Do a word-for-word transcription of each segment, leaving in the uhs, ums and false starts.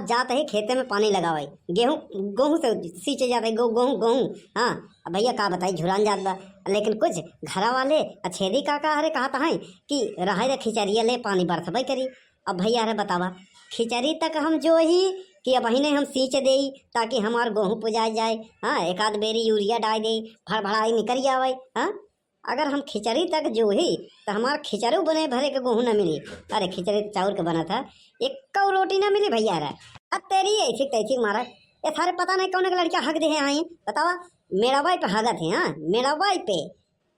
जात ही खेते में पानी लगावे, गेहूं, गेहूं से सींचे जात ही, गो-, गेहूं, गेहूं। हाँ, अब भइया का बताई, झुरान जात बा। लेकिन कुछ घरा वाले अछेदी काका हरे कहत हैं कि रहे दे खिचड़िया ले, पानी बरसबे करी। अब भइया हरे बतावा, खिचड़ी तक हम जोही कि अबहिने हम सींच देई ताकि हमार गेहूं पुजाए जाए। हाँ, एक आध बेरी यूरिया डाल देई, भड़भड़ाई निकल जावे। हाँ, अगर हम खिचड़ी तक जोही, त हमार खिचड़ू बने भरे के गेहूं न मिली। अरे, खिचड़ी त चाउर के बनत है, एक्कौ रोटी न मिली भइया रे। अब तेरी ऐसी तैसी मारा, ये सारे पता नहीं कौन के लड़का हक दे हैं, बतावा, मेड़वाई पे हगत है, हाँ, मेड़वाई पे।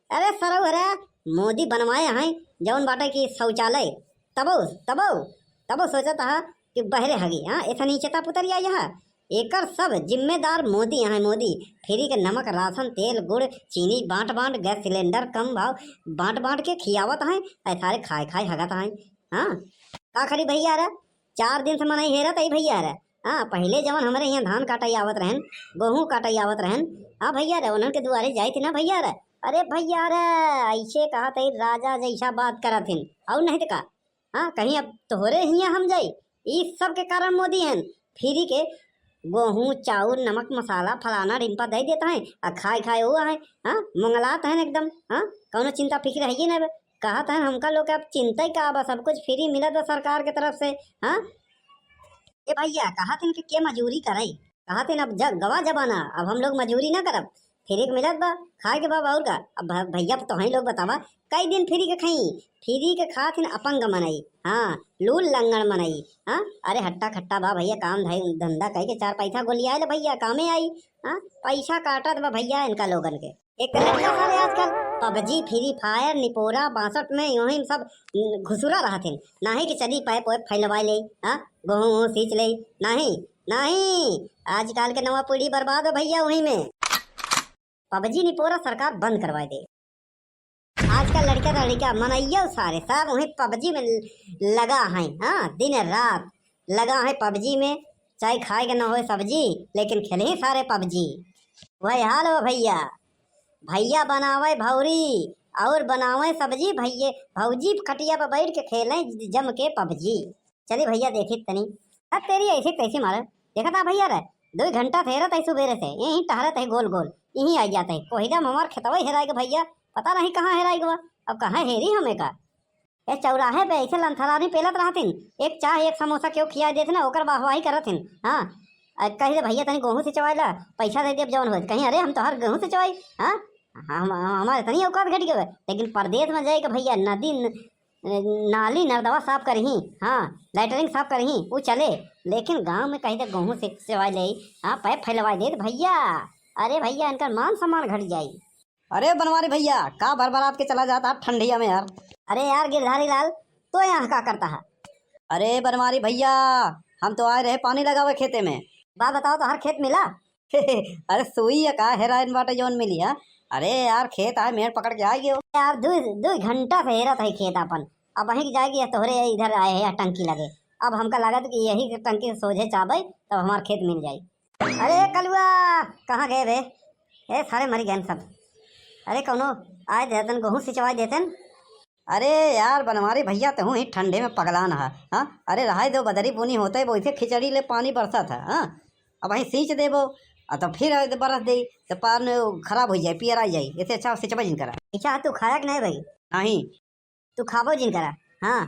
अरे सरऊ हरे, मोदी बनवाए हैं, जौन बाटे की शौचालय, तबो, तबो, तबो सोचत हा कि बहरे हगी, हाँ, ऐसा नीचे ता पुतरिया यहाँ। एकर सब जिम्मेदार मोदी यहाँ, मोदी। फ्री के नमक, राशन, तेल, गुड़, चीनी बांट बांट, गैस सिलेंडर कम भाव, बांट बांट के खियावत हैं, ऐ सारे खाए खाए हगत हैं। हाँ, का करी भइया रे, चार दिन से मनई हेरत है भइया रे। हाँ, पहिले जवन हमरे यहाँ धान काटे आवत रहन, गेहूं काटे आवत रहन, हाँ भइया रे, उन्हन के दुआरे जाइत ना भइया रे। अरे भइया रे, ऐसे कहत है, राजा जैसा बात करत हिन, और नहीं तो का। हाँ, कहीं अब तोहरे हियाँ हम जाई, ई सब के कारण मोदी हन। फ्री के गेहूं, चाउर, नमक, मसाला, फलाना ढिम्पा दे देता है, आ खाए खाए वो है, हाँ, मंगलात है एकदम। हाँ, कौनो चिंता फिक्र है ही ना बे। कहत है हमका लोग के अब चिंता ही का बा, सब कुछ फ्री मिलत बा सरकार के तरफ से। हाँ, ए भइया, कहत हन कि के मजूरी करे, कहत हन अब जग गवा जमाना, अब हम लोग मजूरी ना करब, फ्री के मिलत बा, खाए के बा, और का। अब भ-, भइया, तोहई लोग बतावा, कई दिन फ्री के खाई? फ्री के खात हन अपंग मनई, हाँ, लूल लंगड़ मनई, हाँ। अरे हट्टा खट्टा बा भइया, काम धाई धंधा कई के चार पैसा गोलियाए ले भइया, कामे आई, हाँ। पैसा काटत बा भइया इनका लोगन के। एक लड़का सारे आजकल पबजी, फ्री फायर, निपोरा, बासठ में यूं ही सब घुसुरा रहत हन। नाही कि चली पाइप वाइप फैलवा ले, हाँ, गेहूं वहूं सींच ले, नाही, नाही। आजकल के नवा पीढ़ी बर्बाद हो भइया वही में। पबजी निपोरा सरकार बंद करवा दे। आजकल लड़का लड़का मनइयो सारे सब वही पबजी में लगा है, हाँ, दिन रात लगा है पबजी में, चाहे खाए के ना होए सब्जी, लेकिन खेले ही सारे पबजी। वही हाल हो भइया, भइया बनावे भौरी और बनावे सब्जी, भइये भौजी खटिया पर बैठ के खेले जम के पबजी। चली भइया देखी तनी। अब तेरी ऐसी तैसी मारे। देखा था भइया रे, दो घंटा से हेरत है सुबेरे से, यहीं टहरत है गोल गोल, यहीं आ जाते है। कोहिदा में हमार खेतवा हेराए के भइया, पता नहीं कहाँ हेराए गवा। अब कहाँ हेरी हमें का? ए चौराहे पे ऐसे लंथरानी पेलत रहतिन, एक चाह एक समोसा केहू खिया देत ना, ओकर वाहवाही करत हिन। हाँ, आ कही दे भइया तनी गेहूं सिंचवाए ला, पैसा दे देब जवन होत। कहीं अरे हम तोहर गेहूं सिंचवाई, हाँ, हम, हम, हमारे तनी औकात घट गए। लेकिन परदेस में जाए के भइया नदी न, नाली नर्दवा साफ करही, हाँ, लैटरिन साफ करही, उ चले, लेकिन गांव में कहीं तो गेहूं से सिंचवाए ले, हाँ, पैप फैलवाए दे तो भइया, अरे भइया इनका मान सम्मान घट जाई। अरे बनवारी भइया, का भरभरात के चला जाता आप ठंडिया में यार? अरे यार गिरधारी लाल, तो यहाँ का करता है? अरे बनवारी भइया, हम तो आए रहे पानी लगावे खेते में। बा बताओ तो हर खेत मिला? अरे सुई है का हेराइन बाटे जौन मिली है? अरे यार खेत आए मेड़ पकड़ के आ गयो। यार दो, दो घंटा से हेरत है खेत अपन। अब वहीं जाएगी या तोहरे इधर आए है या टंकी लगे। अब हमका लागत कि यही टंकी सोझे चाबे तब हमार खेत मिल जाई। अरे कलुआ, कहाँ गए बे? ए सारे मरी गए सब। अरे कौनो आए देतन, गेहूं सिंचवाए देतन। अरे यार बनवारी भइया, तहूँ ही ठंडे में पगलान है, हाँ? अरे रहाई दो, बदरी बुनी होते, वो इसे खिचड़ी ले पानी बरसत है, हाँ? अब वहीं सींच देबो, आ तो फिर बरस दे, तो पार में खराब हो जाए, पियराई जाए, इसे अच्छा सिंचबा जिन करा। अच्छा, तू खाया कि नहीं भाई? नहीं। तू खाबो जिन करा, हाँ।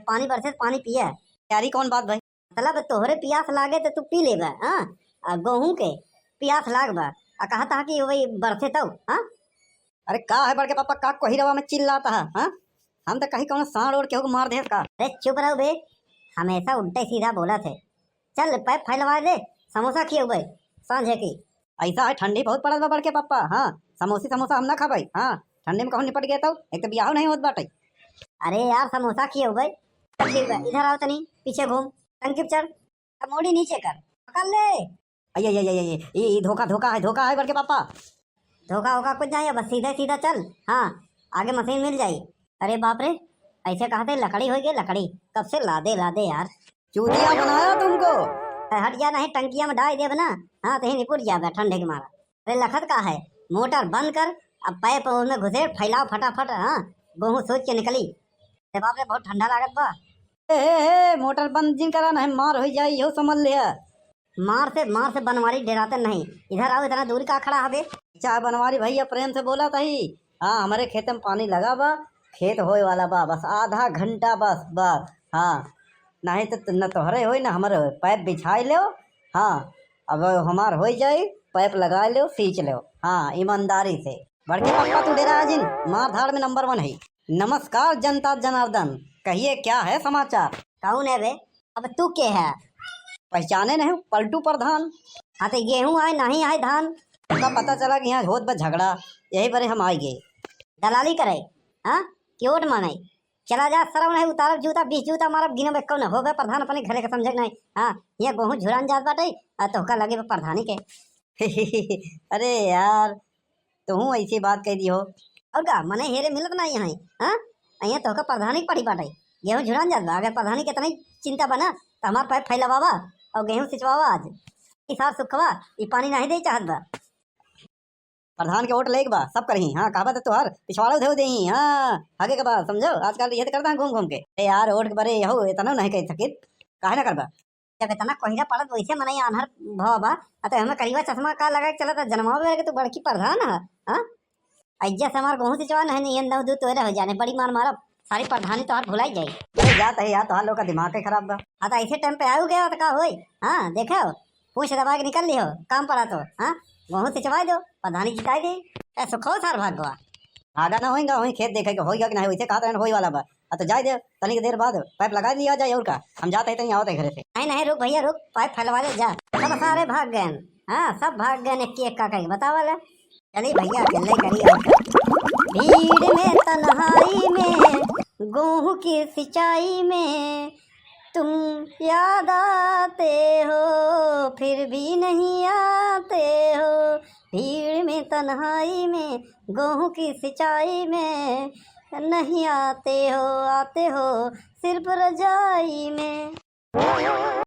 पानी बरसे तो पानी पिया। यारी कौन बात भाई? मतलब तोहरे पियास लागे तो तू पी लेबा, हाँ? आ गेहूं के पियास लाग बा, आ कहता कि वही बरसे तब, हाँ? अरे का है बड़के पापा, का कोहिरवा में चिल्लाता है, हाँ? हम तो कहीं कौनो सांड ओढ़ केहू को मार दे का? अरे चुप रहो बे, हमेशा उल्टे सीधा बोलत है। चल पैप फैलवा दे, समोसा खियौबे सांझे की। ऐसा है ठंडी बहुत पड़त बा बड़के पापा, हाँ, समोसी समोसा हम ना खाबे, हाँ, ठंडी में कहूँ निपट गए तो एक तो बियाह नहीं होत बाटे। अरे यार समोसा खियौबे। ठीक बा, इधर आओ तनी, पीछे घूम, टंकी पे चढ़, अब मूड़ी नीचे कर, पकड़ ले। अये, ये, ये, ये, ये, ये, ये धोखा, धोखा है, धोखा है बड़के पापा। धोखा होखा कुछ नहीं है, बस सीधा सीधा चल। हाँ, आगे मशीन मिल जाई। अरे बाप रे, ऐसे कहते लकड़ी हो गई लकड़ी, कब से लादे लादे यार। चूतिया बनाया तुमको। अरे हट जा, नहीं टंकिया में डाल देब ना। हाँ, तो ही निपुट जाबे ठंडे के मारा। अरे लखत का है, मोटर बंद कर, अब पाइप में घुसेड़, फैलाओ फटाफट। हाँ, गेहूं सोच के निकली। अरे बाप रे, बहुत ठंडा लागत बा। ए, ए, ए, मोटर बंद जिन करा, नहीं मार होइ जाई, इहो समझ लिहा। मार से, मार से बनवारी डेराते नहीं। इधर आओ, इतना दूर का खड़ा हबे? चाहे बनवारी भइया प्रेम से बोला तही। हाँ, हमरे खेते में पानी लगा बा, खेत होए वाला बा, बस आधा घंटा बस, बस। हाँ, नहीं तो न तोहरे होई, न हमरे होई। पाइप बिछाई लेव। हाँ, अब हमार होई जाई, पाइप लगाई लेव, सींच लेव। हाँ, ईमानदारी से। बड़के पप्पा तू डेरा जिन, मार धाड़ में नंबर वन है। नमस्कार जनता जनार्दन, कहिए क्या है समाचार? कौन है बे? अब तू के है? पहचाने नहीं, पलटू प्रधान। हाँ, तो गेहूं आए, नहीं आए धान। का पता चला कि यहाँ होत बा झगड़ा, यही बरे हम आए गए। दलाली करे, हाँ, कि वोट मांगे? चला जा सरऊ, नहीं उतारब जूता, बीस जूता मारब, गिनब एक्को न होबे प्रधान, अपने घरे के समझे के नहीं। हाँ, यहाँ गेहूं झुरान जात बाटे, आ तोहका लगे बा प्रधानी के। अरे यार, तुहूँ ऐसी बात कह दी हो। और का, मने हेरे मिलत ना यहाँ, हाँ? यहाँ तोहका प्रधानी के पड़ी बाटे। गेहूं झुरान जात बा, अगर प्रधानी के इतना ही चिंता बा ना, तो हमार पाइप फैलावा और गेहूं सिंचवावा आज। ई सार सुखवा, ई पानी नहीं दे चाहत बा। प्रधान के वोट लेके बा, सब करही। हाँ, कहा बा तो तुहार पिछवाड़ा उधे देही। हाँ, आगे के बा, समझो, आजकल ये तो करता है घूम घूम के। ए यार, वोट के बारे यहो इतना नहीं कह सकित, काहे ना करबा? जब इतना कोहिरा पड़त, वैसे मनई आन्हर भवा बा, आ तो हमें करिवा चश्मा का लगा के चलत, जनमावे के तू बड़की प्रधान है, हाँ? अज्जा से हमार गेहूं सिंचवा नहीं, नहीं, नौ दू तोरे हो जाने, बड़ी मार मारब, सारी प्रधानी तोहार भुलाई जाई। अरे जात है यार, तोहार लोग का दिमाग ही खराब बा। हाँ, तो ऐसे टाइम पे आऊ गया तो का होई? हाँ, देखो, पूछ दबा के निकल लिहो, काम पड़ा तो, हाँ? गेहूं सिंचवा दो, प्रधानी जिताई दे। ए, सुखो सार भाग गवा। भागा ना होएगा, वहीं खेत देखे के होएगा कि नहीं, वैसे कहा तो होई वाला बा। आ तो जाए दे, तनिक देर बाद पाइप लगा दिया जाए, और का, हम जाते हैं, तहीं आवत है घरे से। नहीं, नहीं, रुक भैया, रुक, पाइप फैलवा दे जा। सब सारे भाग गए। हाँ, सब भाग गए, एक एक का कहीं बतावा ले। चली भैया, अकेले करी और का। भीड़ में, तन्हाई में, गेहूं की सिंचाई में तुम याद आते हो, फिर भी नहीं आते हो। भीड़ में, तन्हाई में, गेहूं की सिंचाई में नहीं आते हो, आते हो सिर्फ रजाई में।